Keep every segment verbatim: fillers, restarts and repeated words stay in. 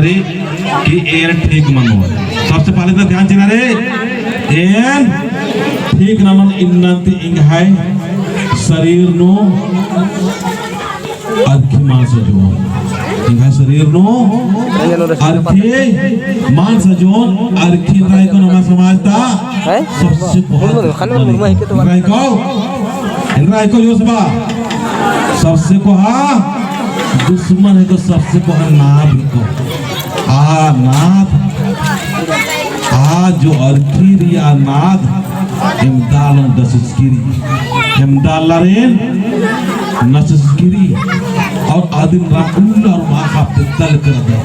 कि एन ठीक मनो। सबसे पहले तो ध्यान चिअना रे, एन ठीक ननोन। इन्ना ती एंग्है शरीर नू अरखी मल सजोन। एंग्है शरीर नू अरखी मल सजोन। अरखी एन्देर हिके नम्है समाज ता सबसे कोहा दुश्मन हिके। एन्देर हिके, एन्देर हिके योसबा। सबसे कोहा दुश्मन हिके, सबसे कोहा नाद हिके। आ नाद, आ जो अरखी रई आ नाद, एवंदा आलर नसस्किरी, एवंदा आलर नसस्किरी। और अदिन रा उल्ला और माखा पेद्दा लगदत,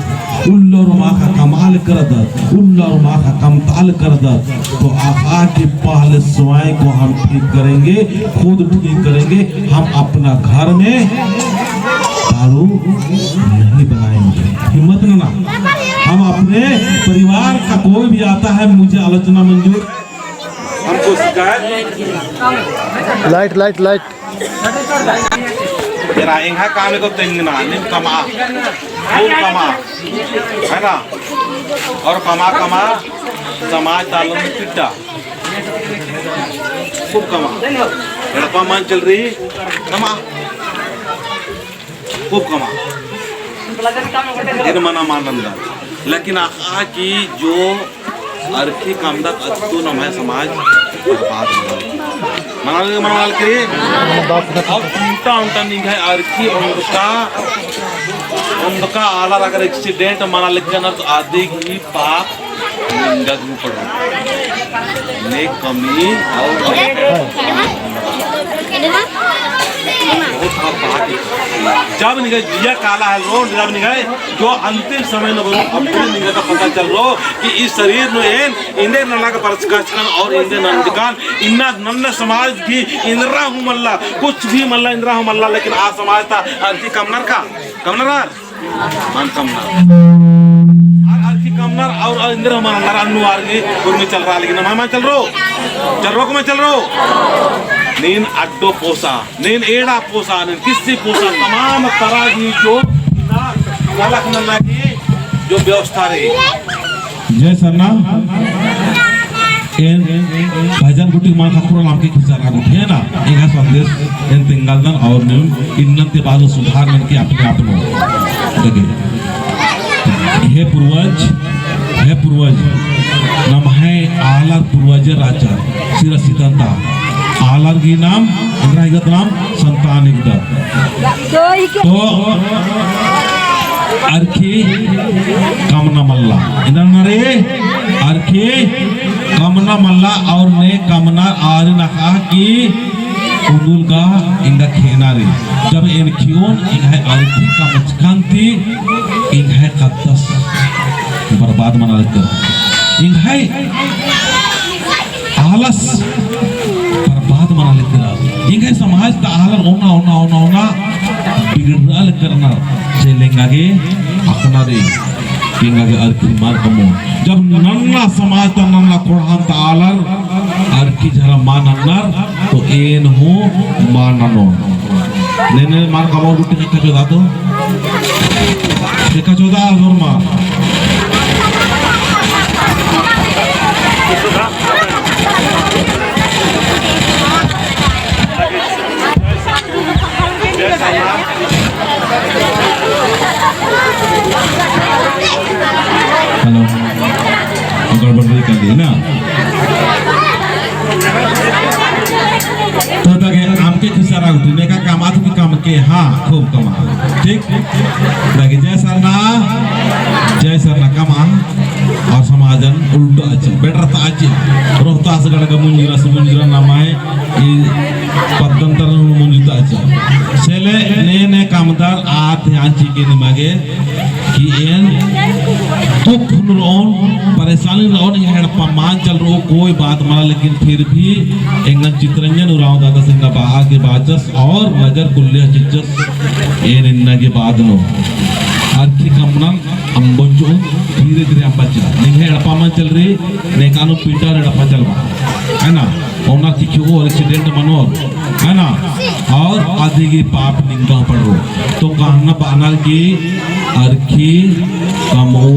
उल्ला और माखा कमआ लगदत, उल्ला और माखा कमता लगदत। तो आखा कि पहले स्वयं को हम ठीक करेंगे, खुद ठीक करेंगे। हम अपना घर में दारू नहीं बनाएंगे। हिम्मत नना। हम अपने परिवार का कोई भी आता है, मुझे आलोचना मंजूर। हमको सिखाए। लाइट, लाइट, लाइट। तेरा एंग्है काम को तेंगना, नीम कमआ। खूब कमआ। है ना? और कमआ, कमआ, समाज ता आलर नू पिट्टा। खूब कमआ। एड़पा मल चलरई, कमआ। खूब कमआ। एन मना मल नन्दन। लेकिन आखा कि जो अरखी कमदत अत्तु नम्है समाज बर्बाद होता। मना ले, मना ले करी। और उल्टा, उल्टा निंग्है अरखी ओन्दका, ओन्दका आलर अगर accident मना लगनर तो अदी गही पाप निंगा गे पड़ो। ने कमी और बहुत पाप है। जब निंग्है जिया काला हेलरो, जब निंग्है जो अंतिम समय नू बरओ, अबड़े निंगा गे पता चलरो कि ई शरीर नू एन एन्देर नना गे परचकन और एन्देर नंजकन, इन्ना नन्ना समाज गही एन्दरा हूँ मल्ला, कुछ भी मल्ला, एन्दरा हूँ मल्ला, लेकिन आ समाज ता अरखी कमनर का? कमनर आर? मल कमनर। आर अरखी कमनर और, और एन्दरा हूँ मल ननर अन्नु आर गही उर्मी चलरआ लगी, नम्है मल चलरो? चलरो का मल चलरो? नीन अड्डो पोसा, नीन एड़ा पोसा, नीन किस्सी पोसा, तमाम तरह की जो ना, नलख नना की जो व्यवस्था रई। जय सरना। एन भजन गुट्ठी मल ख़क्खरो, अमके खिसरा गुट्ठी है ना, एंग्है संदेश एन तेंगालदन और नीम इन्ना ती बाद सुधार ननके अपने आप नू। देखे, हे पूर्वज, हे पूर्वज, नम्है आलर पूर्वज रहचर, सिरा सितंता। आलर गही नाम, एन्दरा हिकदत नाम, संतान हिकदत। तो अरखी कमना मल्ला। एन्देर नना रे, अरखी कमना मल्ला और ने कमना आरिन अख़आ कि उन्दुल गा एंगा खेअना रई। जब एन खेओन, एंग्है अरखी कमचकन ती एंग्है ख़द्दस बर्बाद मना लगदत। एंग्है आलस बर्बाद मना लगदत। एंग्है समाज ता आलर ओना, ओना, ओना, ओना बिगड़रआ लगदत। से ले एंगा गे अख़ना रई, एंगा गे अरखी मल कमओन। जब नन्ना समाज ता नन्ना कोड़हन ता आलर अरखी झरा मल नन्नर, तो एन हूँ मल ननोन। ने, ने मल कमओर गुट्ठी ख़ेक्खा चोदआ तो। ख़ेक्खा चोदआ जोर मा। हेलो, गड़बड़ रई काली ना। तो तगे अमके खिसरा गुट्ठी, नेका कमआ तो कि कमके, हाँ, खूब कमआ। ठीक? तगे जय सरना, जय सरना कमआ। और समाजन उल्टा आची, बेटर ता आची। रोहतास गढ़ का मुंजरा से मुंजरा नम्है ई पद्दन तरन मुंजता आची। से ले ने ने कमदर आत है आची के निमा गे कि एन दुख नू रओन, परेशानी नू रओन, एंग्है एड़पा मल चलरओ, कोई बात मना, लेकिन फिर भी एंगन चितरंजन उराँव दादस एंगा बआ गे बाचस और नजर कुल्ले चिच्चस। एन इन्ना गे बाद नू अरखी कमनन अम्बोचो धीरे धीरे अम्बा चिआ। निंग्है एड़पा मल चलरई, नेका नू पीटर एड़पा चलबआ। है ना? ओना चिचुओ और accident मनोर, है ना? और अदिगे पाप निंगा पड़रो। तो कहना बअनर कि अरखी कमऊ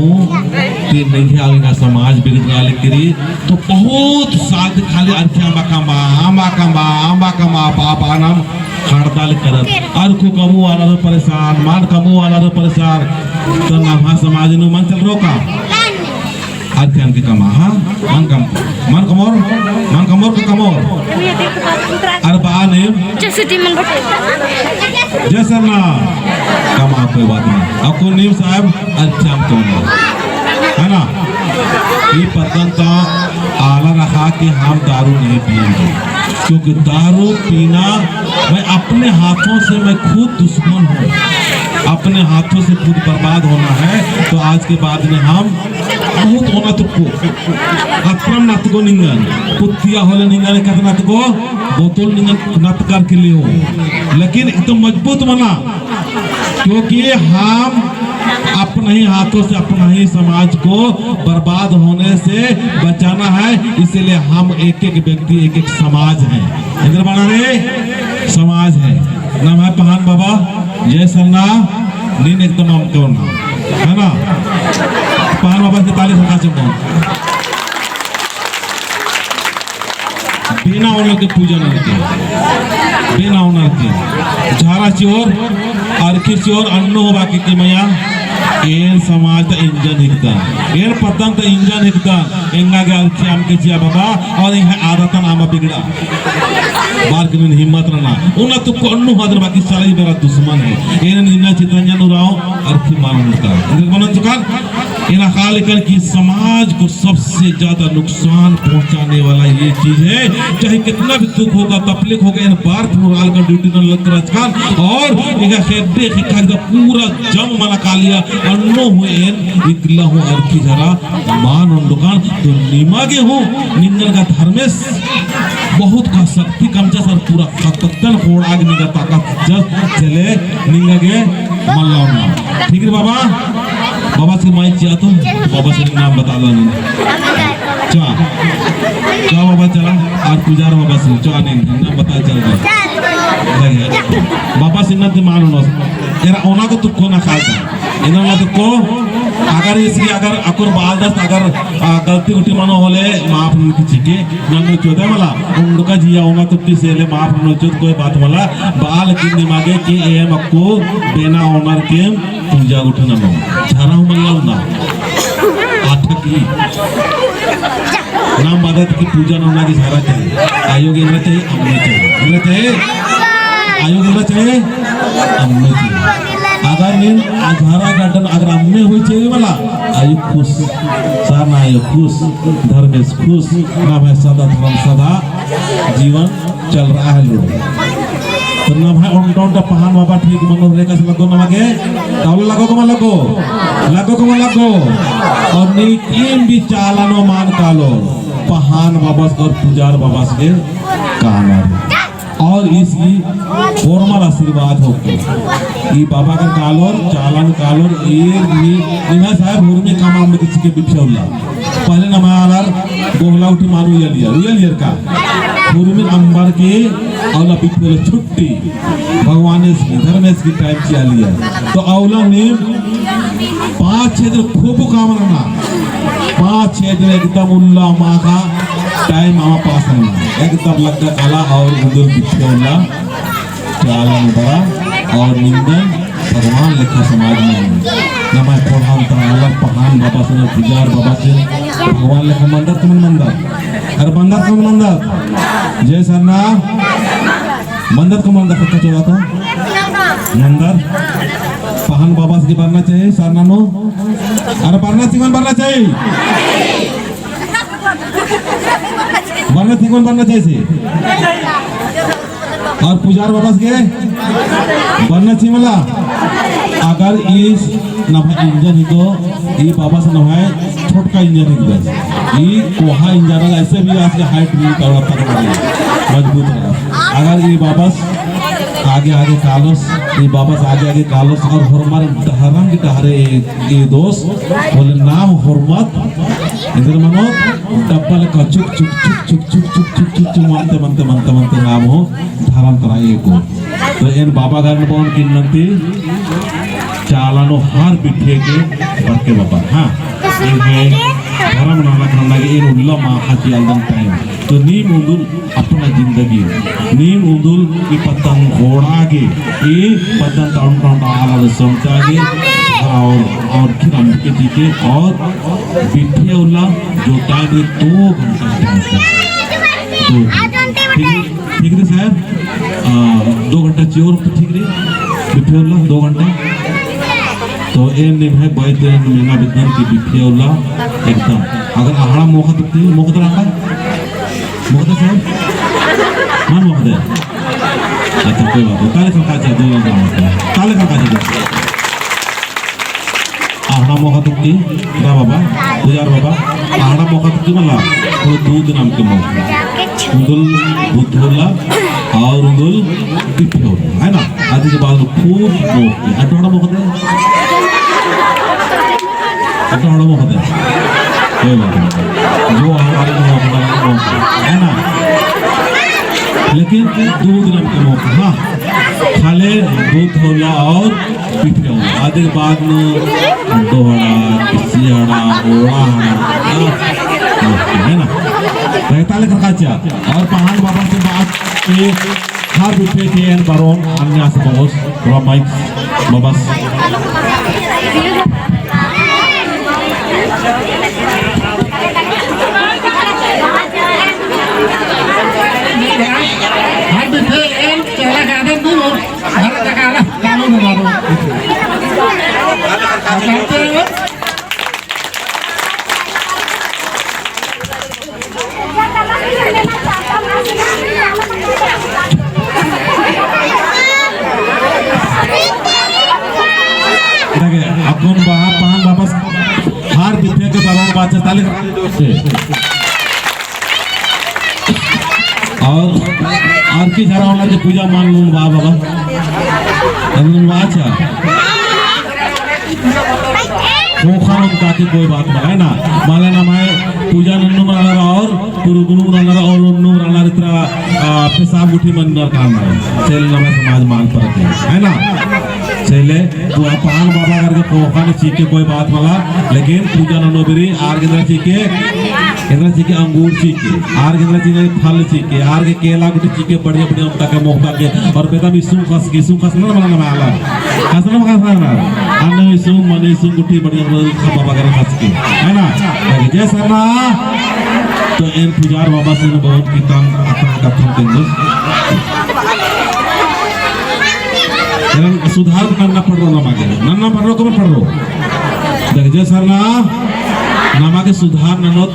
ती नंग्है आलर गा समाज बिगड़रआ लगी रई। तो बहुत साथ खाली अरखी अम्बा कमआ, अम्बा कमआ, अम्बा कमआ, पाप आनम खड़दआ लगी रई। अरखी कमऊ आलर परेशान, मल कमऊ आलर परेशान। तो नम्है समाज नू मल चलरो का? अरखी अम्बा कमआ, हाँ? मल कम, मल कमओर, मल कमओर का कमओर? अरे बा नीम। जैसे टीम में बटे। जैसे ना। कमआ, कोई बात नहीं। अक्कुन नीम साहब, अरखी अम्बा कमओर। है ना? ये पद्दन ता आलर अख़ा कि हम दारू नहीं पिएंगे। क्योंकि दारू पीना, मैं अपने हाथों से मैं खुद दुश्मन हूँ। अपने हाथों से खुद बर्बाद होना है, तो आज के बाद में हम बहुत ओना तुक्को। अतरम नतगो निंगन। पुत्तिया होले निंगन कत नतगो, बोतल निंगन नतकर के लिए हो। लेकिन एकदम मजबूत मना। क्योंकि हम अपने ही हाथों से अपना ही समाज को बर्बाद होने से बचाना है, इसीलिए हम एक एक व्यक्ति एक एक समाज है। इधर बना रे समाज है। नम्है पहान बाबा, जय सरना, नीन एकदम अम्बा कमओर, है ना? पहान बाबा के ताली ठोका चुको। बेना ओनर के पूजा ननके, बेना ओनर के झारा चिओर, अरखी चिओर, अन्नु हूँ बाकी के मया, एन समाज ता इंजन हिकदन, एन पद्दन ता इंजन हिकदन, एंगा गे अरखी अम्बा के चिआ बाबा, और एंग्है आदतन अमा बिगड़ा। बार के नीन हिम्मत रअना, ओना तुक्को अन्नु हूँ अदर बाकी साला ई बेरा दुश्मन है, एन इन्ना चितरंजन उराँव, अरखी मल ओनरकन, इधर मल ओनरकन, एन अख़आ लगी रई कि समाज को सबसे ज्यादा नुकसान पहुंचाने वाला ये चीज है। चाहे कितना भी दुख होगा, तकलीफ होगा, एन बार पुनराल का ड्यूटी नना लग रहचकन और एका खेड्डे खेक्खा एकदम पूरा जम मना कालिया अन्नु हूँ एन इकला हूँ अरखी झारा मल ओनरकन। तो निमा गे हूँ निंगन गा धर्मेस बहुत का शक्ति कमचस और पूरा खतरनाक कोड़ा गे निंगा ताकत चस चले निंगा गे मल्ला ओन्ना। ठीक रे बाबा, बाबा से माइक चिआ तो, बाबा से नाम बता दो। चा, चा बाबा चला, और पुजार बाबा से, चा नहीं, नाम बता चल दो। बाबा से ना दिमाग होना, एरा ओना को तुक्को ना खालता। इन्ना ना तुक्को, अगर इसकी, अगर अकुर बाल दस्त, अगर, आ, गलती गुटी मनो होले, माफ नहीं कीजिए। नन्नू चोदा मला, उंडका जिया ओना तुक्की से ले माफ नन्नू चोद कोई बात मला, बाल किन्नी मागे कि एम अक्कु बेना ओनर के पूजा गुट्ठिन ननो। झारा हूँ मला ओना। आठा की। नाम बअदत कि पूजा नना गे झारा चाहिए। आयो गे एन्देर चाहिए, अम्म चाहिए। एन्देर चाहिए? आयो गे एन्देर चाहिए, अम्म चाहिए। अगर नीन आ झारा गड्डन अगर अम्म होई चाहिए मला, आयो खुश। सरना आयो खुश। धर्मेस खुश, नम्है सदा धर्म सदा जीवन चल रहा है लोग। तो नम्है ओन्टा ओन्टा पहान बाबा ठीक मनो रे कस लगो नमा गे, तावला लगो कमा लगो, लगो कमा लगो। और नीकिम भी चाला नू मान कालो, पहान बाबस और पुजार बाबस गे कालो। और इसकी formal आशीर्वाद होके। ई बाबा का कालोर, चालन कालोर, ई नी, निम्है साहेब हुरमी कमा में किसी के बिछौला। पहले नम्है आलर गोहला उठी मानु उइया लिया, उइया लियर का। हुरमी अम्बर के अउला बिछौला छुट्टी। भगवानेस की, धर्मेस की time चिआ लिया। तो अउला नीम पाँच छः दिन खूब काम नना। पाँच छः दिन एकदम उल्ला माखा time अमा पास नना। एकदम लग्गा काला और उदर बिछौला। चालन बड़ा और निंदन भगवान लेखा समाज में। नम्है पहान ता आलर पहान बाबा से ना पुजार बाबा से भगवान लेखा मंदर तुमन मंदर। अरे मंदर तुमन मंदर। जय सरना। मंदर को मंदर कत्था चला था। मंदर। पहान बाबा से बरना चाहिए सरना नू। अरे बरना सिंगन बरना चाहिए। बरना सिंगन बरना चाहिए। और पुजार बाबस गे बरना चिमला। अगर इस नम्है इंजन ही तो ई बाबस नम्है छोटका इंजन ही तो ई कोहा इंजन ऐसे भी आज के height भी तगड़ा तगड़ा मजबूत रहा। अगर ई बाबस आगे आगे कालोस, ई बाबस आगे आगे कालोस और होरमर डहरम के डहरे ई दोस बोले नाम होरमत इधर मनो डब्बा लेखा चुक चुक चुक चुक मनते मनते मनते मनते नाम हो धरम तरा एको। तो एन बाबा गरन बओन किन्नती चाला नू हर बिठे के बरके बाबा। हाँ, एन है धरम नना खन्ना गे एन उल्ला माखा चिआलदन टाइम। तो नीम उन्दुल अपना जिंदगी, नीम उन्दुल ई पत्तन घोड़ा गे, ई पत्तन टाउन टाउन आला समता गे, और, और फिर हम के जी के, और बिठे उल्ला जो टाइम है दो घंटा टाइम है। दो घंटा। ठीक, ठीक रई सर? आ, दो घंटा चिओर तो ठीक रई? बिठे उल्ला दो घंटा? तो एन निम्है बाई ते मेना बिद्दन कि बिठे उल्ला एकदम। अगर अहड़ा मोखा तो ठीक, मोखा तो रखा? मोखा तो सर? मन मोखा तो? अच्छा, कोई बात नहीं। ताले खड़का चा, दो घंटा मोखा। ताले खड़का चा, दो। अहड़ा मोखा तुक्की, रा बाबा, पुजार बाबा, अहड़ा मोखा तुक्की मला, तो दू दिन हमके मोखा। उन्दुल बुद्धोला और उन्दुल बिफेला, है ना? आदि के बाद खूब मोखा। अड्डो अहड़ा मोखा दे? अड्डो अहड़ा मोखा दे? कोई बात नहीं। जो अहड़ा मोखा, मोखा, है ना? लेकिन दू दिन हमके मोखा, हाँ। खाले बुद्धोला और बिफेला। आदि के बाद नू डोहड़ा, सियाड़ा, ओड़ा हड़ा, है ना? रहता लेकर काचा। और पहान बाबा से बात के हर बिफे के एन बरोन अन्य आस बंगोस, थोड़ा माइक बाबस। हर बिफे एन चला गादन दूर। देखिए, अक्कुन बाहर पहान वापस हार बिफे के बरोन बाचा ताली। और, और की झरा वाला के पूजा मान लूँ बा बाबा। तब लूँ बा अच्छा। खोखा नम काके कोई बात ना, है ना? माले नम्है पूजा नन्नुम रअनर और पुरुगुनुम रअनर और ओन्नुम रअनर इतरा, आ, पेशाब गुट्ठी मन्नर काम है। सेले नम्है समाज मान परत है, है ना? सेले तो पहान बाबा करके खोखा ने चीके कोई बात मला, लेकिन पूजा नन्नो बेरी आर गे एन्दरा चीके, एन्दरा चीके अंगूर चीके, आर गे एन्दरा चीके फल चीके, आर गे केला गुट्ठी चीके बढ़िया बढ़िया उमता के मोखता के, और बेटा मिसुम खस के, मिसुम खस ना मला ना मला। खस ना खस ना। अन्ने मिसुम, मने मिसुम गुट्ठी बढ़िया बढ़िया खा बाबा करके खस के। है ना? जय सरना। तो एन पुजार बाबा से बहुत किताब अतन कथन तेंगोस। एरन सुधार नन्ना पड़रो नमा गे। नन्ना पड़रो कम पड़रो। देख, जय सरना, नमा गे सुधार ननोत,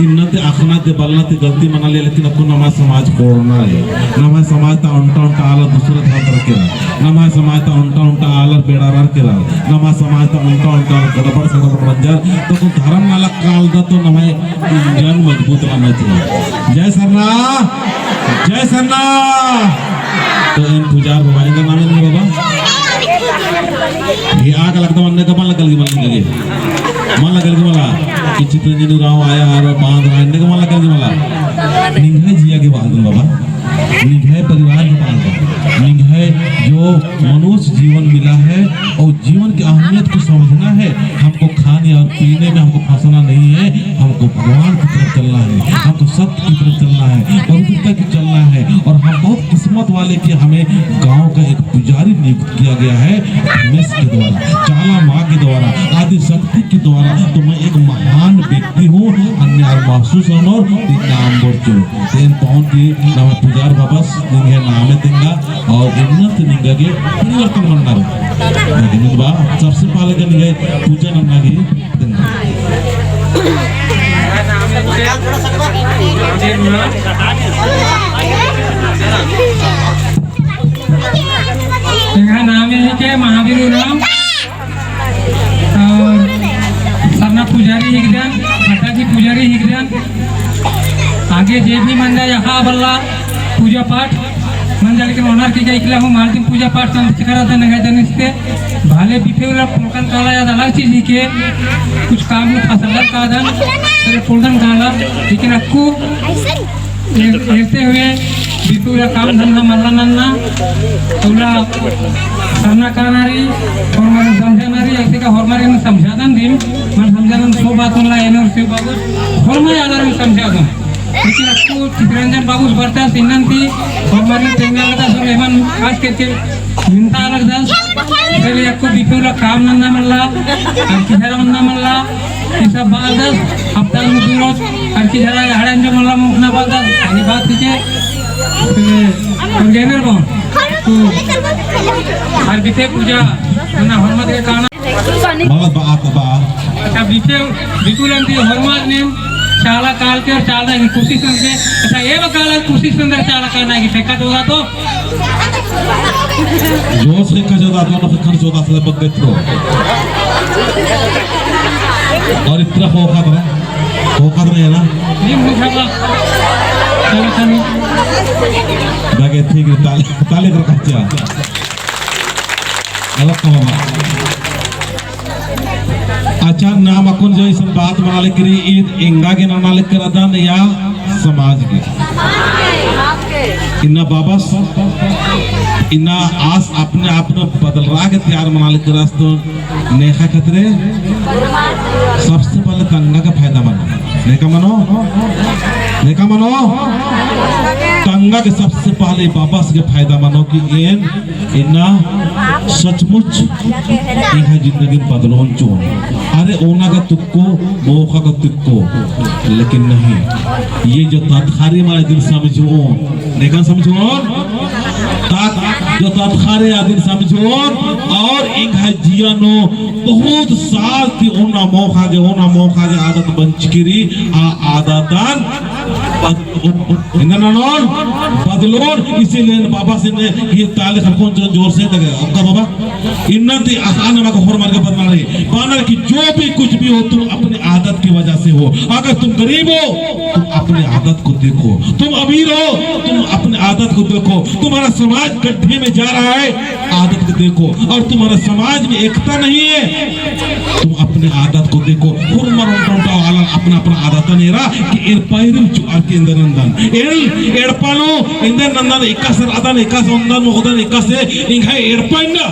इन्नते अखना ते बलना ते गलती मना ले, लेकिन अक्कुन नमा समाज कोड़ना ले। नमा समाज ता ओन्टा ओन्टा आलर दूसरा धार तरह केरा। नमा समाज ता ओन्टा ओन्टा आलर बेड़ारर केरा। नमा समाज ता ओन्टा ओन्टा आलर गड़बड़ सड़बड़ मंजर। तो अक्कुन धरम नलख कालदत तो नमा इंजन मजबूत रहना चाहिए। जय सरना, जय सरना। तो एन पुजार बाबा, एंगा नाम एन बाबा? ये आग लगता मन्ने का मन लगल की मन लगे। मन लगल की मला। कि चितरंजन उराँव आया और बांध रहा, एन्ने का मन लगल की मला। निंग्है जिया गे बांध बाबा। निंग्है परिवार गे बांध। निंग्है जो मनुष्य जीवन मिला है और जीवन की अहमियत को समझना है। हमको खाने और पीने में हमको फंसना नहीं है, हमको भगवान की तरफ चलना है, हमको सत्य की तरफ चलना है, पवित्रता की चलना है। और हम बहुत किस्मत वाले कि हमें गांव का एक पुजारी नियुक्त किया गया है, धर्मेश के द्वारा, चाला माँ के द्वारा, आदि शक्ति के द्वारा। तो मैं एक महान व्यक्ति हूँ, अन्ने आर महसूस होनोर इनाम बरचो। तेन पौन की नम्है पुजार बाबस निंग्है नामे तेंगा और इन्नत निंगा गे परिवर्तन मन्ना रई। लेकिन बा सबसे पहले का निंग्है पूजा नन्ना गे तेंगा। तेंगा नामे हिके महावीर उराँव। और सरना पुजारी हिकदन, माता जी पुजारी हिकदन। आगे जे भी मंजा यहाँ बल्ला पूजा पाठ मंजा, लेकिन ओनर की इकला हूँ मालकिन पूजा पाठ तंग से करा दन नंगा दन इसते। भाले बिफे उल्ला पोलकन काला याद अलग चीज हिके, कुछ काम में फसलर कादन। अरे पोल्दन काला, लेकिन अक्कु ए-, एरते हुए बितु ला काम धंधा मल्ला नन्ना, उल्ला सरना काना रई, होरमारिन समझाना रई, ऐसे का होरमारिन समझादन दिम, मल समझादन सो बात उल्ला एनोर से बाबू, होरमा आलारिन समझादन। लेकिन अक्कु चितरंजन बाबूस बरचस इन्नन ती, होरमारिन तेंगा लगदस और एमन खास करके मिन्ता लगदस, पहले अक्कु बितु ला काम नन्ना मल्ला, अरखी झरा मन्ना मल्ला, ई सब बालदस, हफ्ता में दो रोज, अरखी झरा हड़न जो मल्ला मुखना बालदस, आगे बात ठीक है, पहले और गेनर बो, तो हर बिते पूजा, ना होरमत के काना। बात बा, बात बा। अच्छा, बिते, बितु ला ती होरमत नीम, चाला काल के और चाला की कोशिश करके, अच्छा, ये बकाला कोशिश करके चाला करना है कि ठेका दोगा तो, जोश के खा चोदा, दोनों के खन चोदा से बग्गे तो। और इतना खोखा था, खोखा तो नहीं है ना? नहीं, मुझे बा-, चलो, चलो। लगे ठीक है, ताली, ताली कर कच्चा। अलग कमाबा। अच्छा, नाम अक्कुन जो इसन बात मना लेकरी, ईद एंगा गे नना लेकर अदन या समाज गे? इन्ना बाबस, इन्ना आस अपने आप में बदलरआ गे तैयार मना लेकर आस तो नेखा खतरे सबसे पहले तंगा का फायदा मनो। नेका मनो? नेका मनो? तंगा के सबसे पहले बाबस के फायदा मनो कि एन इन्ना सचमुच एंग्है जिंदगी बदलोन चिओन। अरे ओना का तुक्को, मोखा का तुक्को। लेकिन नहीं, ये जो तत्खारी मारे दिल समझोन, नेकन समझोन? तात, जो तत्खारी आ दिल समझोन, और एंग्है जिया नू बहुत साल ती ओना मोखा गे, ओना मोखा गे आदत बंचकी रई, आ आदतन बद-, इन्ना ननोन, बदलोन, इसीलिए बाबस इन्ने ये ताली खरकोन जो जोर से लगे। आपका बाबा, इन्ना ती आसान नमा को होरमर के बदलना रई। बअनर कि जो भी कुछ भी हो, तुम अपने आदत की वजह से हो। अगर तुम गरीब हो, तुम अपने आदत को देखो। तुम अमीर हो, तुम अपने आदत को देखो। तुम्हारा समाज गड्ढे में जा रहा है, आदत को देखो। और तुम्हारा समाज में एकता नहीं है, तुम अपने आदत को देखो। होरमर ओन्टा ओन्टा आलर अपना अपना आदतन एरा कि एड़पा एरम चुअर के एन्देर नन्दन। एन एड़पा नू एन्देर नन्दन, एकासे रअदन, एकासे ओन्दन मोख़दन, एकासे एंग्है एड़पा इन्ना।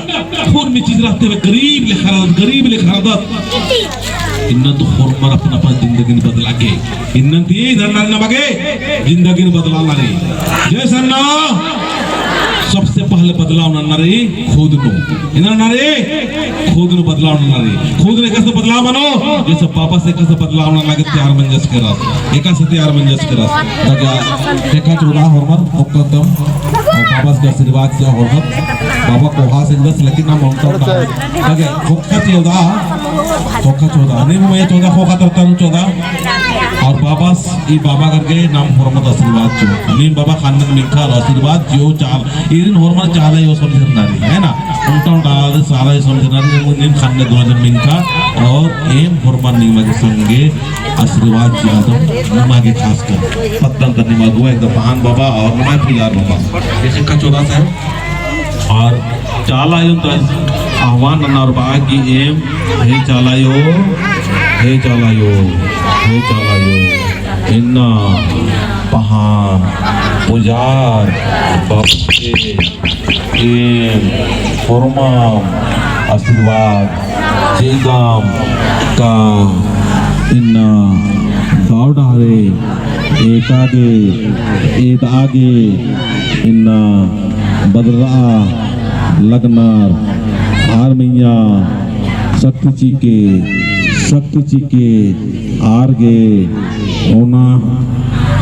होरमी चीज रहते हुए गरीब लेखा रअदत, गरीब लेखा रअदत। इन्ना तो होरमर अपना अपना जिंदगी बदला के इन्नन ती नन्ना नना बग्गे जिंदगी बदलाना रई। जय सरना। सबसे पहले बदलाव नन्ना रई खुद नू। इन्ना नन्ना रई खुद नू बदलाव नन्ना रई। खुद नू एकासे बदलाव मनो, जैसे बाबस एकासे बदलाव नन्ना गे तैयार मंजस केरस। एकासे तैयार मंजस केरस। तगा देखा चोदा होरमर ओक्कतम बाबस गे आशीर्वाद चिआ होरमर। बाबा कोहा सिंगस लेकिन नाम ओन्टा ओन्टा। बग्गे खोखा चोदा, खोखा चोदा, नीम मइय्याँ चोदा, खोखा तरतारू चोदा। और बाबस, ई बाबा करके नाम होरमत आशीर्वाद चिओ। नीम बाबा ख़न्न मिंख़ा आशीर्वाद चिओ चाल, ईरिन होरमर चाला अयो समझरना रई, है ना? ओन्टा ओन्टा आलर चाला अयो समझरना रई, नीम ख़न्न दुनो जन मिंख़ा, और एम होरमर नीम गे संगे आशीर्वाद चिआ तो नमा गे खास कर। पत्तन तन नमा अगुवा एकदम पहान बाबा और नमा पुजार बाबा। ये खोखा चोदा साहब। और चाला अयो तो आह्वान नन्ना और बआ कि एम, हे चाला अयो, हे चाला अयो, हे चाला अयो, इन्ना पहान पुजार बाबा गे एम होरमम आशीर्वाद चिअदम का इन्ना दव डहरे एका गे, एदआ गे इन्ना बदलरआ लगनर आर मइय्याँ शक्ति चिके, शक्ति चिके आर गे ओना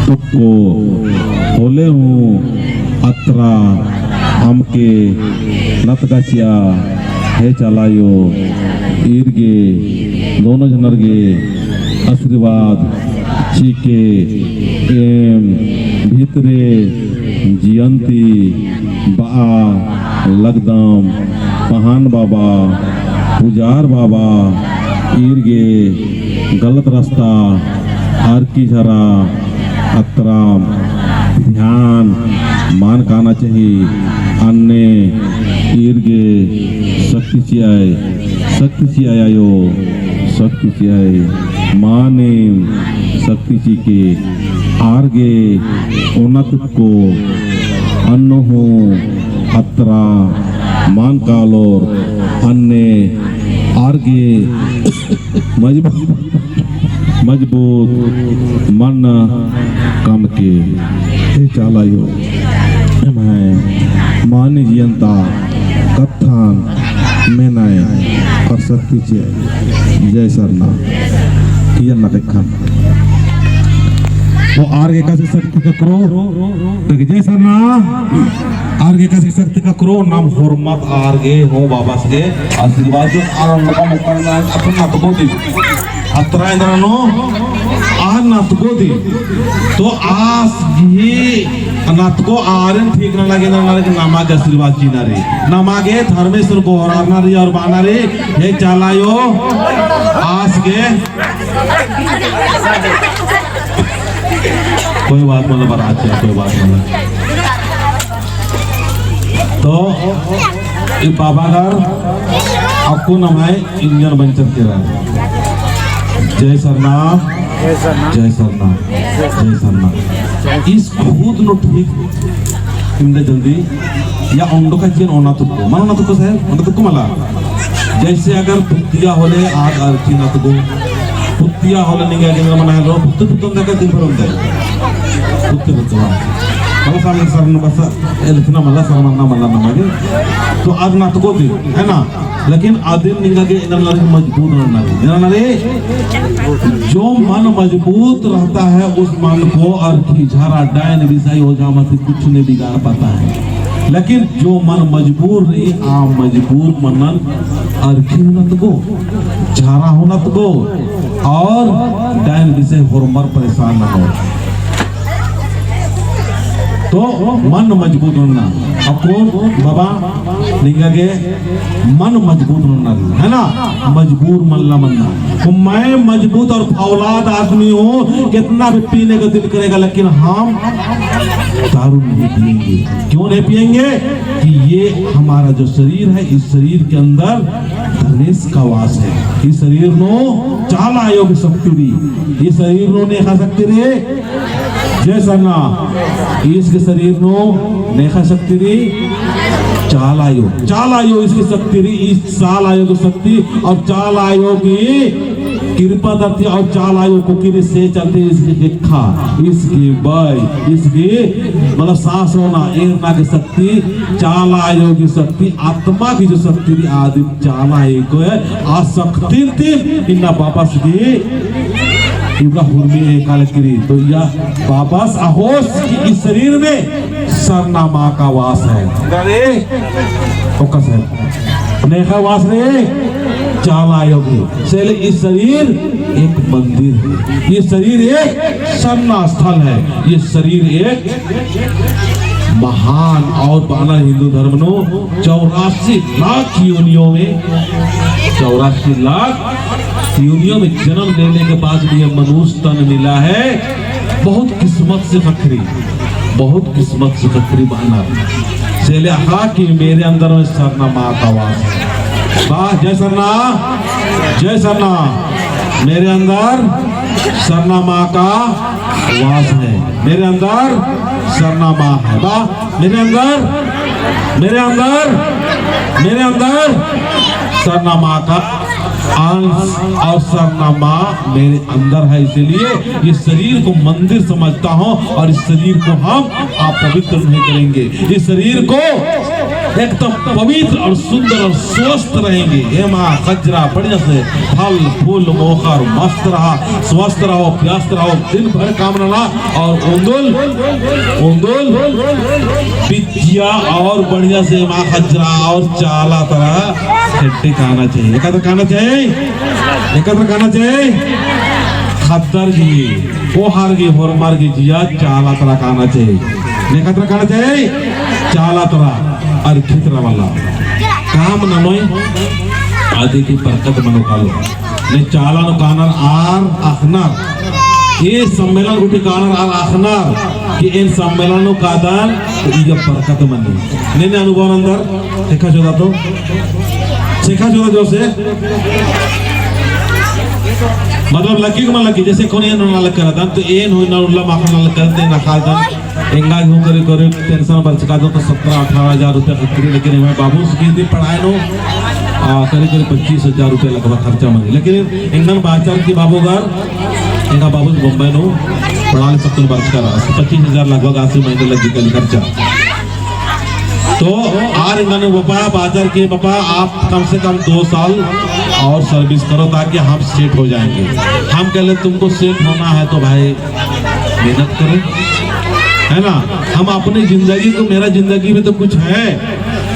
तुक्को होले हूँ अत्रा अमके नतका चिआ हे चाला अयो ईर गे दोनों झनर गे आशीर्वाद चिके एम भितरे जियन ती बआ लगदम पहान बाबा, पुजार बाबा, ईर गे गलत रस्ता, अरखी झरा, अतरा ध्यान मल काना चाही। अन्ने ईर गे शक्ति चिअय, शक्ति चिअय अयो, शक्ति चिअय। मानिम शक्ति चिके आर गे ओना तुक्को अन्नो हूँ अत्रा मान कालोर अन्ने आर गे मजबूत, मजबूत मन कमके। हे चाला आयो, एम्है मानी जियन ता कत्थन मेनय और शक्ति चिअय। जय सरना। कियन ना देखन। तो आर गे एकासे शक्ति ककरो। देख, जय सरना। आर गे एकासे शक्ति ककरो, नाम होरमत आर गे हो बाबस गे आशीर्वाद जो आर नका मुक्का ना अपन नतगो दी। अत्रा एन्दरा नू आर नतगो दी। तो आस गे नतगो आरेन ठीक ना लगे ना लगे नमा गे आशीर्वाद चिअना रई। नमा गे धर्मेस गोहरारना रई और बअना रई, हे चाला आयो, आस गे कोई बात मल्ला बरआ चिआ, कोई बात मल्ला। तो ई बाबागर अक्कु नम्है इंजन बंचर केरा। जय सरना, जय सरना, जय सरना। ईस खुद नू ठीक इमदा जल्दी या ओंडो का चिअन ओना तुक्को। मल ओना तुक्को साहेब, ओना तुक्को मला। जैसे अगर पुत्तिया होले आद अरखी नतगो। पुत्तिया होले निंगा गे मना हेलो, पुत्ती पुत्तन देखा दिन भर ओन्दा। पुत्ती पुत्तन। मला सामने सरना बसा, एलखना मला, सरना मला नमा गे। तो आद नतगो दी, है ना? लेकिन आदिन निंगा गे एन्देर नना रई, मजबूत नना रई। एन्देर नना रई, जो मन मजबूत रहता है, उस मन को अरखी, झारा, डायन, बिसाही, ओझा, मसी कुछ नहीं बिगाड़ पाता है। लेकिन जो मन मजबूर रई, आ मजबूर मनन अरखी हूँ नतगो, झारा हूँ नतगो, और डायन, बिसाही होरमर परेशान ननोर। तो मन मजबूत नन्ना। अक्कुन बाबा निंगा गे मन मजबूत नन्ना, है ना? मजबूर मल्ला मन्ना। तो मैं मजबूत और फौलाद आदमी हूँ, कितना भी पीने का दिल करेगा, लेकिन हम दारू नहीं पिएंगे। क्यों नहीं पिएंगे? कि ये हमारा जो शरीर है, इस शरीर के अंदर धर्मेस का वास है। इस शरीर नू चाला आयो की शक्ति रई, इस शरीर नू नेखा शक्ति रई, जय सरना। ईस गे शरीर नू नेखा शक्ति रई, चाला आयो, चाला आयो ईस गे शक्ति रई, ईस चाला आयो गे शक्ति और चाला आयो गे कृपा दरती और चाला आयो को किरी से चलते ईस गे देखा, ईस गे बाई, ईस गे मतलब साँस होना, एरना गे शक्ति, चाला आयो गे शक्ति, आत्मा गे जो शक्ति रई आदिम चाला आयो को है, आ शक्ति ती इन्ना वापस गे इबड़ा हुरमी एका लगी रई। तो या वापस आहोस कि इस शरीर में सरना माँ का वास है। अरे, ओका से नेखा वास रई, चाला आयो गे। से ले इस शरीर एक मंदिर है, ये शरीर एक सरना स्थल है, ये शरीर एक महान और बाना हिंदू धर्म नू चौरासी लाख योनियों में, चौरासी लाख योनियों में जन्म लेने के बाद भी यह मनुष्य तन मिला है। बहुत किस्मत से फखरी, बहुत किस्मत से फखरी बाना। से ले अख़ा कि मेरे अंदर में सरना माँ का वास है। वाह, जय सरना, जय सरना। मेरे अंदर सरना माँ का वास है, मेरे अंदर सरना माँ है। वाह, मेरे अंदर, मेरे अंदर, मेरे अंदर सरना माँ का अंश और सरना माँ मेरे अंदर है, इसीलिए इस शरीर को मंदिर समझता हूँ और इस शरीर को हम अपवित्र नहीं करेंगे। इस शरीर को एकदम पवित्र और सुंदर और स्वस्थ रहेंगे। एमा खजरा बढ़िया से फल फूल मोख़र मस्त रहा, स्वस्थ रहो, व्यस्त रहो, दिन भर काम नना और ओन्दुल, ओन्दुल बिज्जिया और बढ़िया से एमा खजरा और चाला तरा खेट्टे काना चाहिए। एकत्र काना चाहिए, एकत्र काना चाहिए। खद्दर गे, ओहर गे, होरमर गे जिया चाला तरा काना चाहिए। एकत्र काना चाहिए, चाला तरा अरखी तरा वाला काम ननोय, आदि की बरकत मनो कालो। ने चाला नू कानर आर अख़नर, ए सम्मेलन गुट्ठी कानर आर अख़नर कि एन सम्मेलन नू कादन तो इया बरकत मनी। ने ने अनुभव अंदर देखा जोदा तो, देखा जोदा जोर से। मतलब लग्गी कि मल लग्गी, जैसे कोने नना लग करदन, तो एन होई ना उल्ला माखा ना लग करदन, एन अखादन, एंगा हो करीब करीब tension बरचकादन, तो सत्रह अठारह हजार रुपया खतरी, लेकिन एम्है बाबू की दी पढ़ाई नू, आ, करीब करीब पच्चीस हजार रुपया लगभग खर्चा मनी। लेकिन एंगन बाचर की बाबू गर, एंगा बाबू बम्बई नू पढ़ाई सकतन बरचका रअस, पच्चीस हजार लगभग आसी महीने लग्गी कली खर्चा। तो आर एंगन बपा बाचर की बपा, आप कम से कम दो साल और service करो ताकि हम set हो जाएंगे। हम कहले तुमको set होना है तो भाई मेहनत करो, है ना? हम अपनी जिंदगी को, मेरा जिंदगी में तो कुछ है,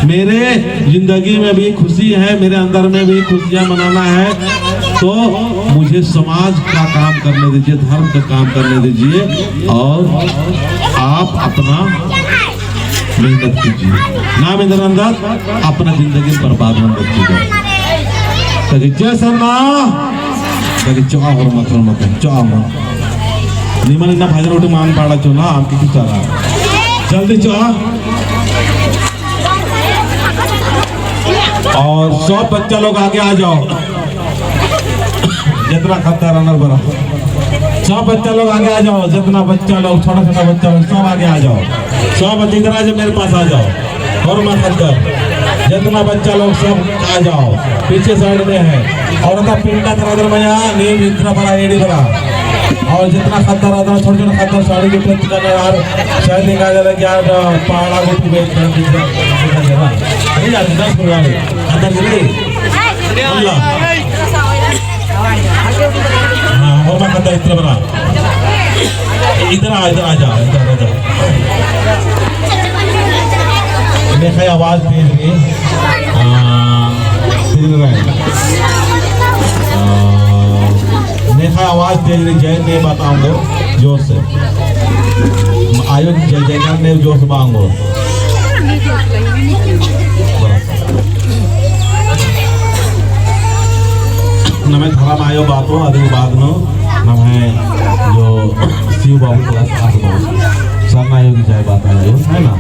मेरे जिंदगी में भी खुशी है, मेरे अंदर में भी खुशियां मनाना है, तो मुझे समाज का काम करने दीजिए, धर्म का काम करने दीजिए और आप अपना मेहनत कीजिए, नाम इधर अंदर अपना जिंदगी बर्बाद मत कीजिए। ताकि जय सरना, ताकि चोआ होरमत, होरमत, चोआ मत। निमन इन्ना भजन उठे मान पाड़ा चो ना, आपके कुछ सारा। जल्दी चोआ। और सब बच्चा लोग आगे आ जाओ। जितना ख़द्दर रअनर बरआ। सब बच्चा लोग आगे आ जाओ, जितना बच्चा लोग, छोटा छोटा बच्चा लोग, सब आगे आ जाओ। सब जितना जो मेरे पास आ जाओ। होरमा ख़द्दर, जितना बच्चा लोग सब आ जाओ, पीछे side में है। और अता पिंडा तरा दर मया, नीम इतना बड़ा एड़ी बड़ा। और जितना ख़द्दर रअदर, छोटा छोटा ख़द्दर साड़ी के पेंट करना यार, शायद एक आगे लग यार, पाड़ा को भी बेच कर, बेच कर, बेच कर, बेच कर। अरे यार, इतना सुन रहा है, ख़द्दर जी। अल्लाह। हाँ, होरमा ख़द्दर इतना बड़ा। इधर आ, इधर आ जा, इधर आ जा। नेख़य आवाज तेज रई, आ, तेज रई। आ, नेख़य आवाज तेज रई, जय ने बताऊंगो जोर से। आयो जय जयकार ने जोर से बांगो। बस। नम्है धरम आयो बातो, अदि बाद नू नम्है जो शिव बाबू क्लास आठ बाबू सरना आयो की जय बात आयो, है ना?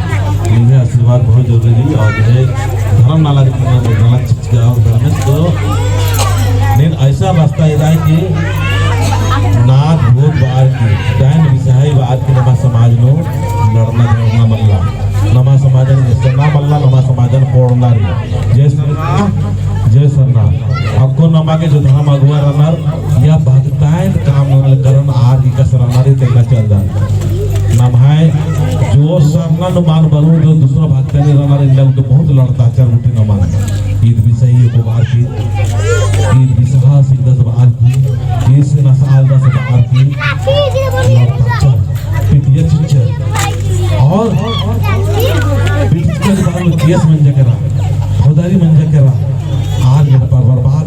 इन्हें आशीर्वाद बहुत जरूरी और ये धरम नाला, नाला चिचका और धर्मेस तो नीन ऐसा रास्ता इदा है कि नाद भूत बार की, डाइन बिसाही बार की नमा समाज नू लड़ना झगड़ना मल्ला। नमा समाजन एसना मल्ला, नमा समाजन पोड़ना रई। जय सरना, जय सरना। अक्कु नमा के जो धरम अगुवा रअनर, या भक्ताइन काम नना लगदन आर इका सरना रई तेंगा चलदन। नम्है जो सरना नू मान बरओ जो दूसरा भक्ताइन रअनर, इन्ना गुट्ठी बहुत लड़ता चर गुट्ठी नमन। ईद बिसाही एको बार की, ईद बिसाहा सिकदस बार की, ईद से नसालदस बार की, लड़ता चर। पिटिया चिच्चर। और पिटिया चिच्चर के बाद में केस मंजा केरा, फौजदारी मंजा केरा, आर एड़पा बर्बाद,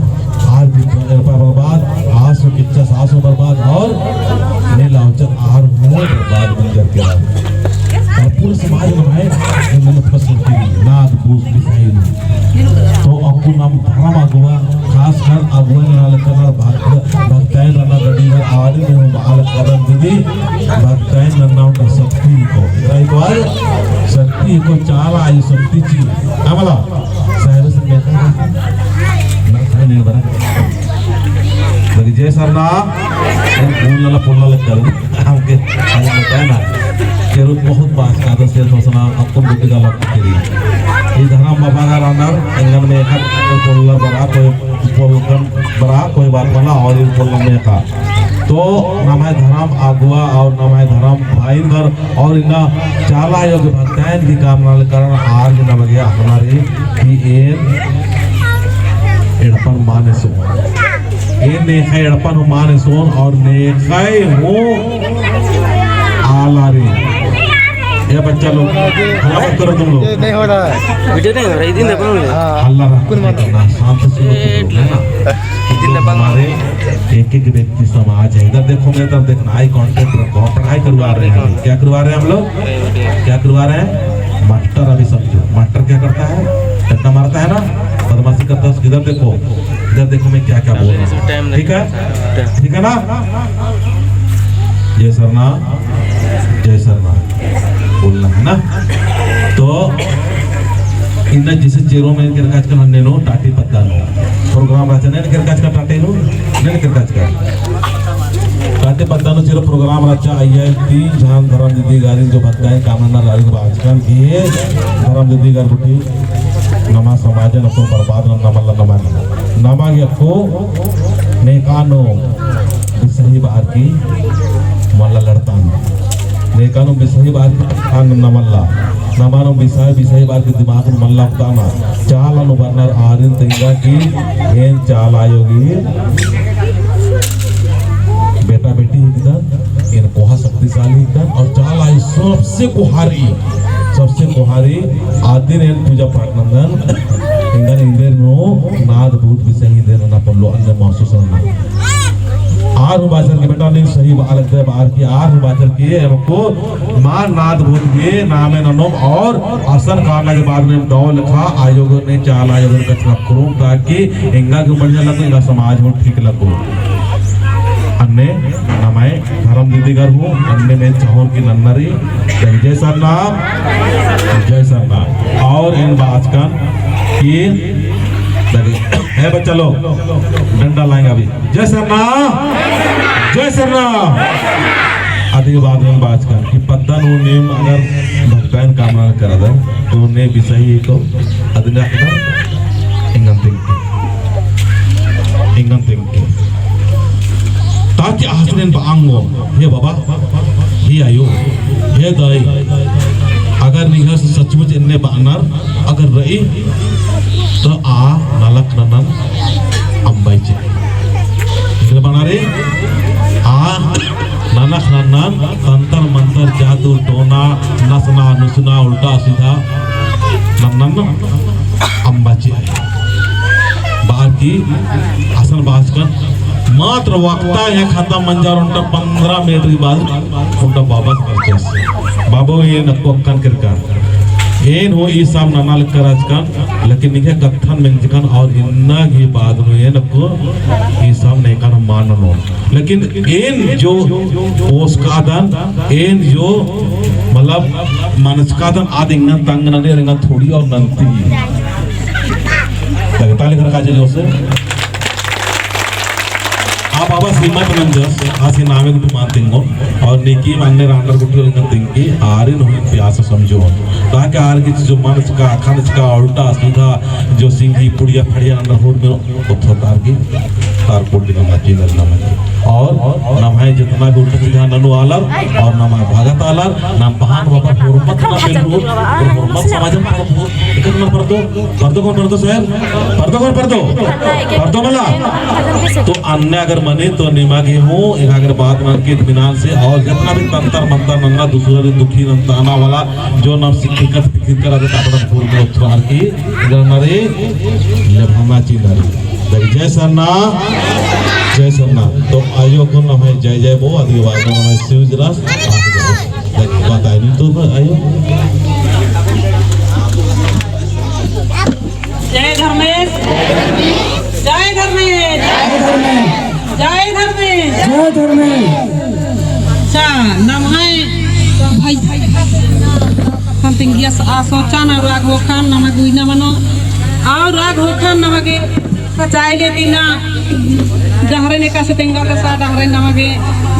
आर एड़पा बर्बाद, आसो किच्चस आसो बर्बाद, और नीला उच्चर आर हूँ बर्बाद मंजर केरा। और पूरे समाज में भाई, इन्ना मतलब फैसिलिटी, नाद, भूत, बिसाही। तो अक्कु नम धरम अगुवा, खासकर अगुवा नना लगदर भक्त, भक्ताइन रअनर डंडी नू आवारी में हूँ बआ लगदन दीदी, भक्ताइन नन्ना ओन्टा शक्ति को, इतरा ही तो आय, शक्ति को चाला आयो शक्ति ची, है मला? साहेब से मैं कहा, ना, ना, नहीं बना। लगी जय सरना, फूल वाला, फूल वाला कर, हमके, हमके कहना, केरू बहुत बात का, दस से सोचना, अक्कुन बेटी का लग तेरी। ई धरम बाबा का रअनर, एंगन में एक हाथ पोल्ला बड़ा, कोई पोल्लकन बड़ा, कोई बात बना, और ई पोल्ला में का। तो नम्है धरम अगुवा और नम्है धरम भाईन घर और इन्ना चाला आयो के भक्ताइन की काम नना लगदन आर की नमगे अख़ना रई कि एन एड़पन माने सो। एन नेख़य एड़पन माने सोन और नेख़य हूँ आला रई। ए बच्चा लोग, हल्ला मत करो तुम लोग। ये नहीं हो रहा है। वीडियो नहीं हो रहा, इदिन दबा हो रहा है। हाँ। हल्ला रहा, कुन मानो? ना, शांत से लोग, है ना? इदिन दबा हो रहा है। हमारे एक एक व्यक्ति समाज है। इधर देखो, मेरे तरफ देखना, आई कॉन्टैक्ट रखो। हम पढ़ाई करवा रहे हैं अभी। क्या करवा रहे हैं हम लोग? क्या करवा रहे हैं? मास्टर अभी समझो। मास्टर क्या करता है? डंडा मारता है ना? बदमाशी करता है। इधर देखो। इधर देखो मैं क्या क्या बोल रहा हूँ। ठीक है? ठीक है ना? जय सरना, जय सरना बोलना है ना? तो इन्ना जैसे चेरो में केरकाचकन हन्ने नू टाटी पद्दा नू। प्रोग्राम रहचा ने केरकाचकन टाटी नू, ने केरकाचकन। पद्दा नू चिर program रहचा, अइय्या तीन झन धरम दीदीगरिन जो भक्ताइन काम नन्नर आरिन बाचकन कि धरम दीदीगर गुट्ठी नमा समाजन अक्कु बर्बाद नन्ना मल्ला नमा गे। नमा गे अक्कु नेकानो बिसही बअर की मल्ला लड़तान। नेकानो बिसही बअर की लड़तान नन्ना मल्ला। नमानो बिसही, बिसही बअर की दिमाग नू मल्ला उक्ताना। चाला नू बरनर आरिन तेंगा की एन चाला आयो गे बेटा बेटी हिकदन, एन कोहा शक्तिशाली हिकदन, और चाला आयो सबसे कोहा रई, सबसे कोहा रई, आदिन एन पूजा पाठ नन्दन, एंगन एन्देर नू नाद भूत बिसही एन्देर नना पोल्लो अन्ने महसूस नना। आर हूँ बाचर की बेटा नीन सही बआ लगदय, बअर की आर हूँ बाचर की एमको मा नाद भूत गे नामे ननोम और असन काना के बाद में दव लेखा आयोगन ने चाला आयोगन कछनखरोम ताकि एंगा गे बढ़िया लगो, एंगा समाज हूँ ठीक लगो। अन्ने नम्है धरम दीदीगर हूँ, अन्ने में चाहोन की नन्ना रई, जय सरना, जय सरना। और एन बाचकन कि लगे, ए बच्चा लोग, डंडा लाएंगे अभी। जय सरना, जय सरना। अदी बाद में बाचकन कि पद्दा नू नीम अगर भक्ताइन कामना करदर, तो ने बिसही तो अदने अकदर एंगन तेंगके। एंगन तेंगके। ताकि आसरेन बअंगो, हे बाबा, हे आयो, हे दाई, अगर निंग्है सचमुच एन्ने बअनर अगर रई, तो आ नलख ननन अम्बा चिआ। एन्ने बअनर आ नलख ननन तंतर मंतर जादू टोना नसना नुसना उल्टा सीधा ननन अम्बा चिआ। बअर की असन बाचकन मात्र वक्ता यहाँ खतम मंजर ओन्टा पन्द्रह मिनट के बाद ओन्टा वापस करचस। बाबू एन अक्कु अक्कन केरकन। एन हूँ ई सब नना लक्कर रहचकन, लेकिन निंग्है कत्थन मेंजकन और इन्ना गे बाद नू एन अक्कु ई सब नेकन मान ननोन। लेकिन एन जो पोसकादन, एन जो मतलब मनचकादन, आद एंगन तंग ननी, एंगन थोड़ी और नन्ती। ताली खड़का जे जोर से। आ बाबा हिम्मत नंजस, आसी नामे गुट्ठी मान तेंगोन, और नेकी मान्ने रांडर गुट्ठी ओलिंगन तेंगकी, आरिन हूँ प्यास समझोन। ताकि आर की जो मनचका, खनचका, उल्टा, सीधा, जो सिंगी, पुड़िया, फड़िया, नंदर होड़ में, उथो तार की, तार कोड नम्है चैनल नम्है। और नम्है जितना भी उल्टा सीधा ननू आलर, और नम्है भगत आलर, नाम बहान बाबा होरमत ना पेल रोड, और होरमत समाजन पर बहुत, एक नंबर पर दो, परदो कौन परदो सर? परदो कौन परदो? परदो मला? तो अन्ने अगर मने तो निमा गे हूँ, एंगा गे बात मान के इत्मीनान से, और जितना भी तंतर मंतर नन्ना दूसरा भी दुखी नन्ताना वाला, जो नम सिक्किकत फिकिर करा दे तापड़ा फूल में उठवार की, इधर नरे, लेभाना चिन्ह नरे। देख, जय सरना, जय सरना। तो आयो को नम्है जय जय बो, अदी वायदा नम्है शिव जरास, देख, बताई नहीं तो आयो। जय धर्मेश। जय धर्मेश। जय धर्मेश। जय धर्मेश। जय धर्मेश। अच्छा, नम्है भाई, हम तिंगियस आ सोचा ना राग होखन, नम्है गुइना मनो, और राग होखन नमगे सचाई ले तीना, डहरे ने कासे तेंगा का सा, डहरे नमगे,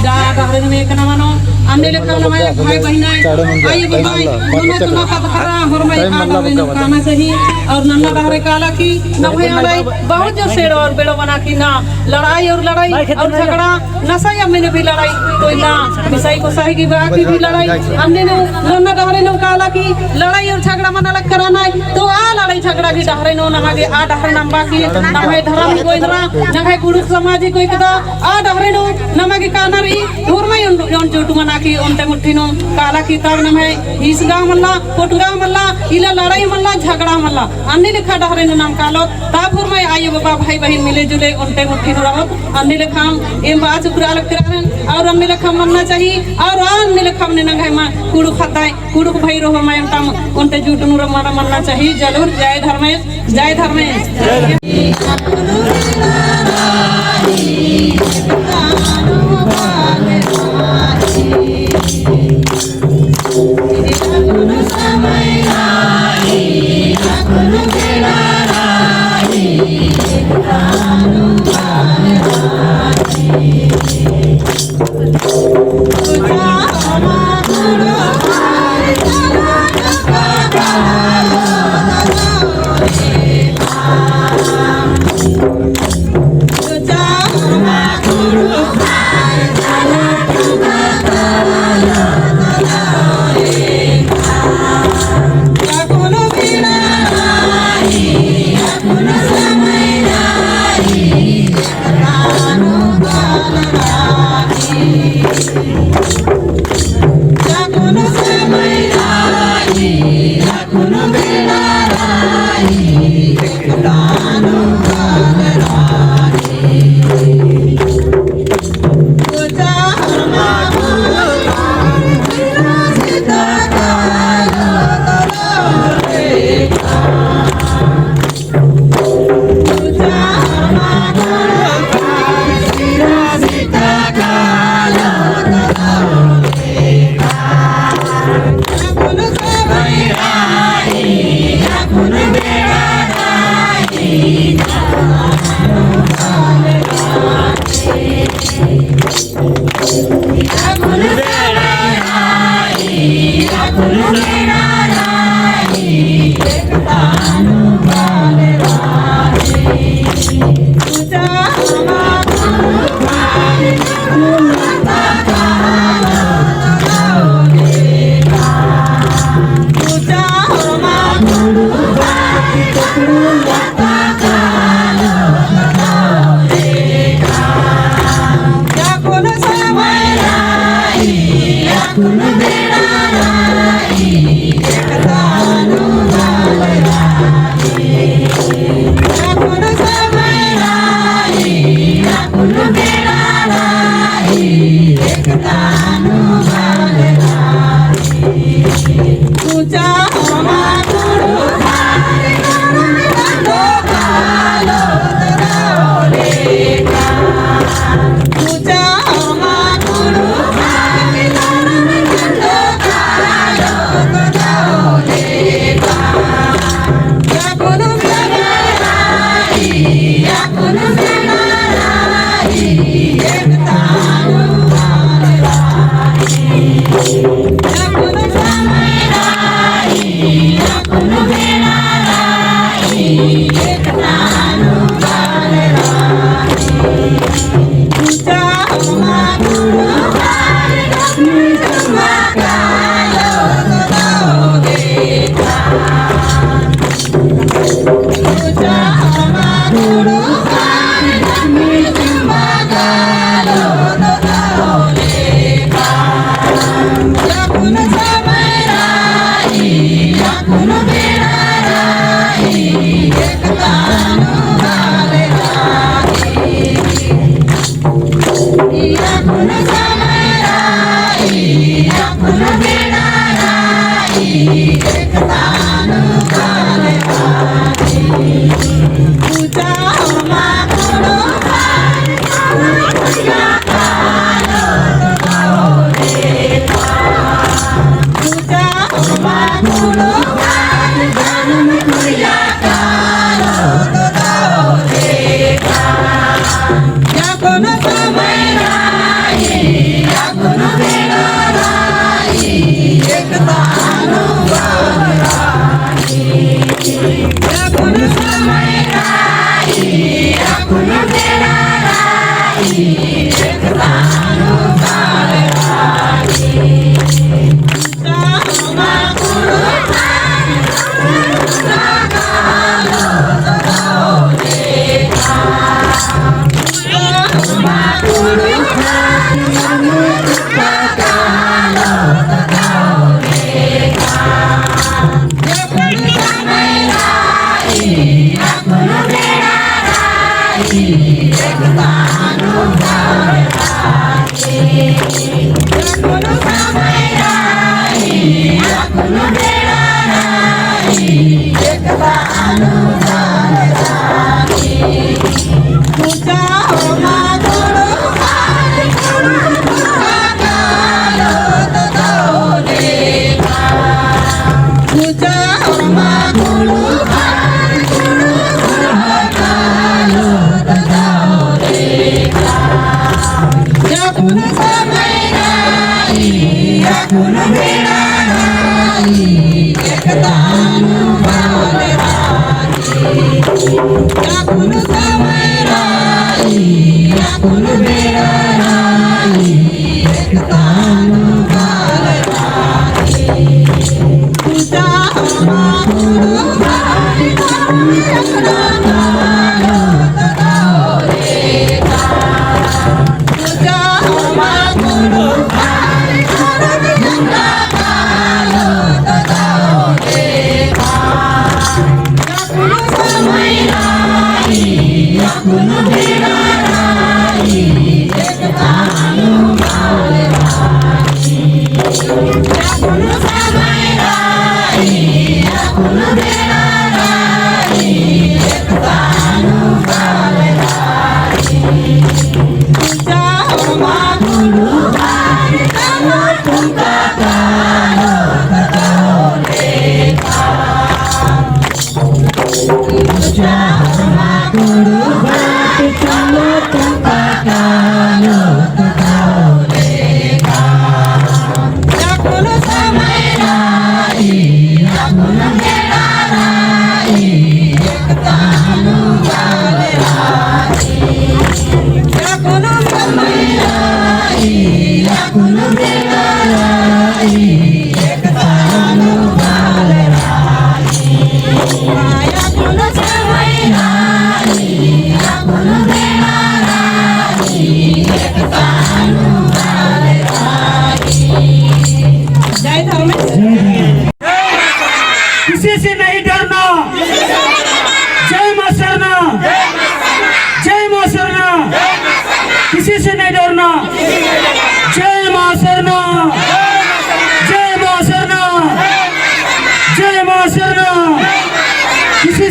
डा-, डहरे ने मेकना मनो, अन्ने लेखा नम्है भाई बहिन आए, आइए बताए, मना चुना का धरा, होरमय का डहरे नू काना चाहिए, और नन्ना डहरे काला की, नम्है आलय, बहुत जो सेड़ो और बेड़ो बना की ना, लड़ाई और लड़ाई और झगड़ा, नसा या मैंने भी लड़ाई, तो इन्ना मिसाई को सही की बात की भी लड़ाई, अन्ने नू नन्ना डहरे नू काला की लड़ाई और झगड़ा मना लग कराना है, तो आ लड़ाई झगड़ा की डहरे नू नमगे आ डहरे नू अम्बा की, नम्है धरम ही कोई दरा, नम्है कुँड़ुख़ समाज ही कोई कदा, आ डहरे नू नमगे काना रई, होरमय ओन, ओन जुट मना की, ओन्टे मुट्ठी नू काला की तब नम्है ईस गाँव मल्ला, कोटगाँव मल्ला, इला लड़ाई मल्ला, झगड़ा मल्ला, अन्ने लेखा डहरे नू नाम कालो, तब होरमय आयो बाबा भाई बहिन मिले जुले ओन्टे मुट्ठी नू रओत, अन्ने लेखा एम बाचका लग करारन, और अन्ने लेखा मन्ना चाहिए, और अन्ने लेखा मन्ने नंग्है मा कुँड़ुख़ ख़द्दय, कुँड़ुख़ भइर होरमय एम तम ओन्टे जुट नू रमना मन्ना चाहिए, जरूर। जय धर्मेश, जय धर्मेश।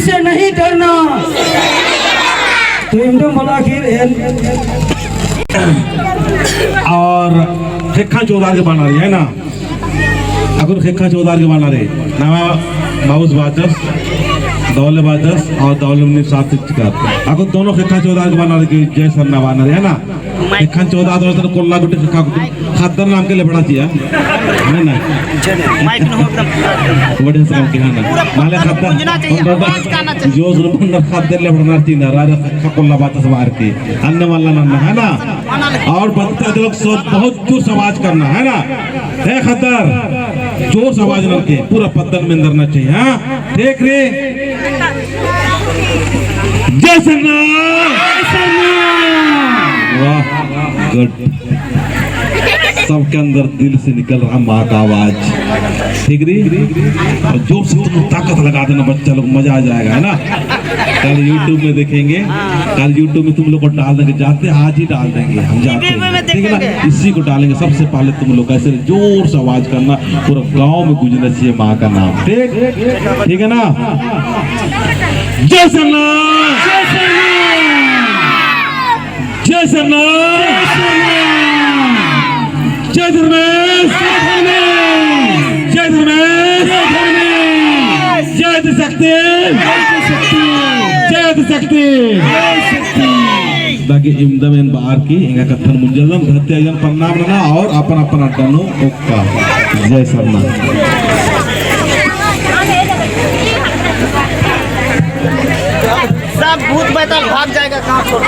से नहीं डरना। तो इमडम बला खीर एन। और ख़ेक्खा चौदार के बअना रई, है ना? अक्कुन ख़ेक्खा चौदार के बअना रई। नवा बाबूस बाचस, दौले बाचस और दौले मुनीर साथ चिचकर। अक्कुन दोनों ख़ेक्खा चौदार के बअना रई कि जय सरना बअना रई, है ना? ख़ेक्खन चौदार तो कोल्ला गुट्ठी ख़ेक्खा गुट्ठी ख़द्दर नाम के लेबड़ा चिआ। है ना? माइक न हो एकदम। बढ़िया से काम किया ना। माले ख़द्दर, जोश न बंदर ख़द्दर लेबड़ा ना चिना, राजा ख़ेक्खा कोल्ला बाचस बार की। अन्ने वाला नन्ना, है ना? और बच्चा लोग सब बहुत जोर से आवाज करना, है ना? हे ख़द्दर, जोर से आवाज ननके, पूरा पद्दन मेंदरना चाहिए, हाँ? ठीक रई? जय सरना! जय सरना! वाह, good। सबके अंदर दिल से निकल रहा माँ का आवाज। ठीक रई? और जोर से तुम ताकत लगा देना बच्चा लोग, मजा आ जाएगा, है ना? कल YouTube में देखेंगे, कल YouTube में तुम लोग को डाल देंगे, जाते आज ही डाल देंगे, हम जाते हैं, ठीक है ना? इसी को डालेंगे, सबसे पहले तुम लोग ऐसे जोर से आवाज करना, पूरा गांव में गूंजना चाहिए माँ का नाम, ठीक, ठीक है ना? जय सरना, जय सरना, जय धर्मेस, जय धर्मेस, जय आदिशक्ति, जय आदिशक्ति। बाकी इमदम एन बार की एंगा कत्थन मुंजलम धरती आयन प्रणाम नना और अपन अपन अड्डा नू ओक्का। जय सरना। सब भूत बैताल भाग जाएगा, कहाँ छोड़